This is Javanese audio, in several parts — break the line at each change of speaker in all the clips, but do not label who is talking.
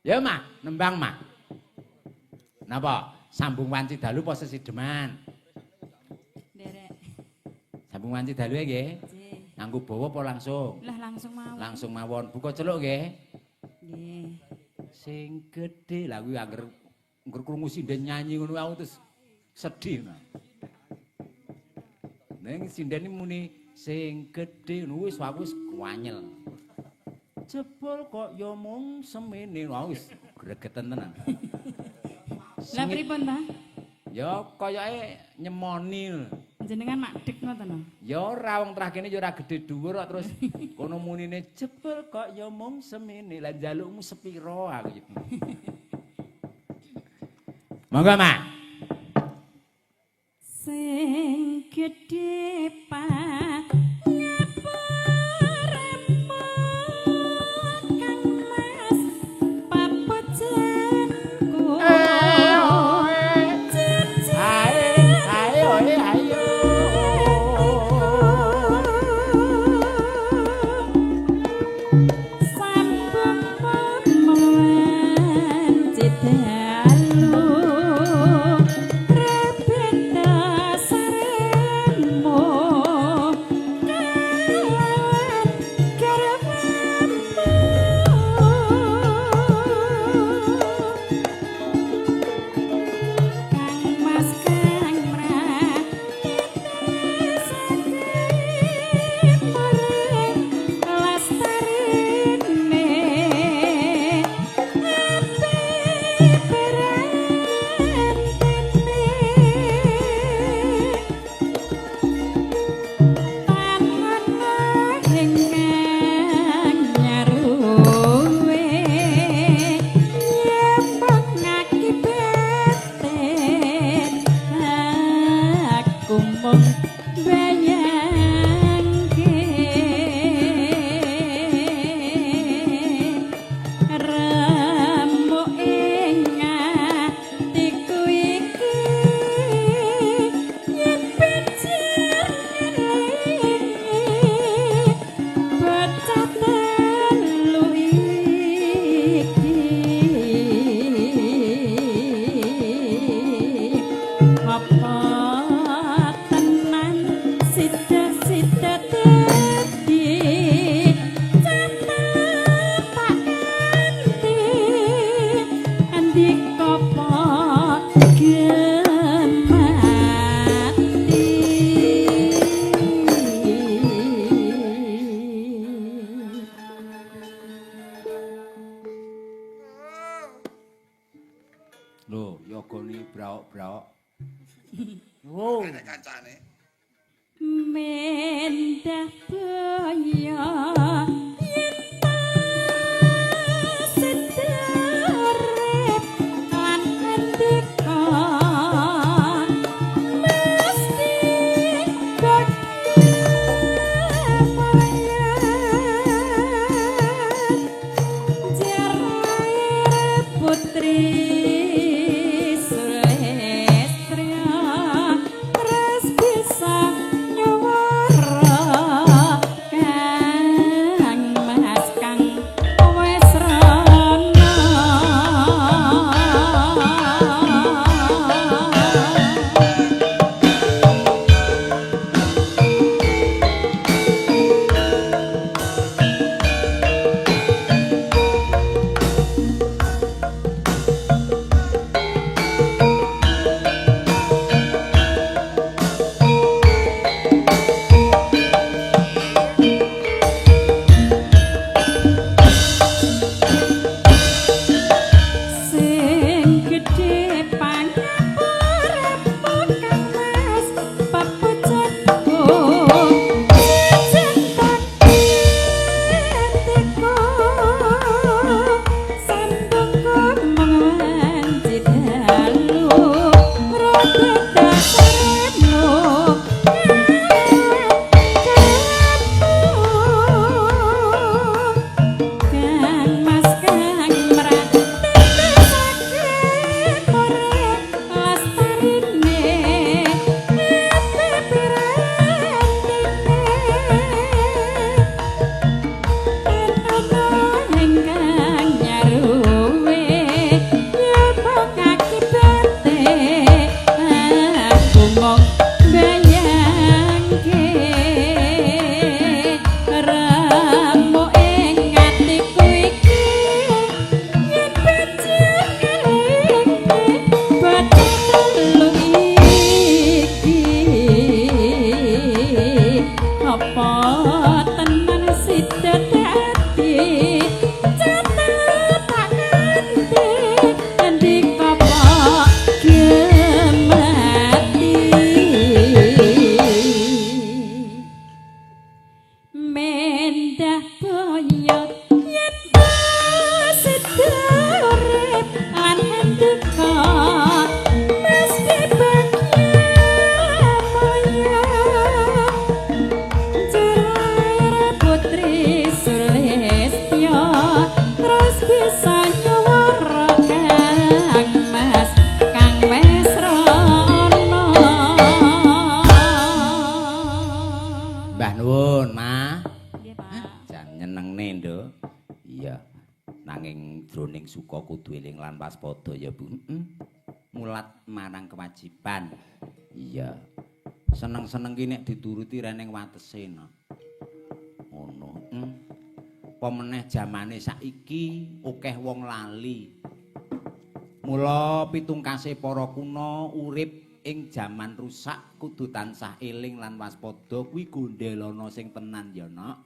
Ya Mah, nembang Mah. Napa? Sambung wanci dalu apa sesideman?
Nderek.
Sambung wanci dalu ya nggih.
Nggih.
Nganggo bawa apa langsung?
Lah langsung mawon.
Langsung mawon. Buka celuk nggih.
Nggih.
Sing gedhe lah kuwi angger angger krungu sinden nyanyi ngono aku terus sedih. Mah. Ning sinden iki muni sing gedhe ngono wis aku wis kuanyel. Jebul kok ya mung semene. Wah wis gregeten tenan.
Lah pripun ta?
Ya kayake nyemoni.
Jenengan makdek ngoten lho.
Ya ora wong trah kene ya ora gedhe dhuwur kok terus kono munine jebul kok ya mung semene. Lah njalukmu sepiro aku iki. Monggo, Mak.
Sing gedhe Kang Mas papajanku.
Ae, ae, oe, ayo.
Sambung mewanci dalu rebeta saremu kalawan garwamu Kang Mas Kang Lastarine ape berantene tan ana ingkang nyaruwe nyepeng akibate aku mung bayangke remuk ing atiku iki yen panjenengan bocah telu iki apa tenan sida-sida dadi catet tak ganti andika gemati.
Lho, yogone braok-braok. Wo.
Nek kancane.
Mendah boyo yen tas urip lan andika mesti bagya Jarair putri Sulestria terus bisa nyuwara.
Sembah nuwun, Ma.
Nggih, Pak.
Jan nyenengne, Nduk. Iya. Nanging jroning suka kudu eling lan waspada ya, Bu. Heeh. Mulat marang kewajiban. Iya. Seneng-seneng ki nek dituruti reneng watese, no. Ngono. Apa meneh jamane saiki akeh wong lali. Mula pitungkase para kuna urip ing jaman rusak kudu tansah eling lan waspada kuwi gondhelana sing tenan ya, Nok.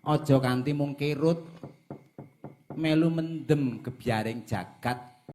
Aja kanthi mung kirut melu mendem gebyaring jagat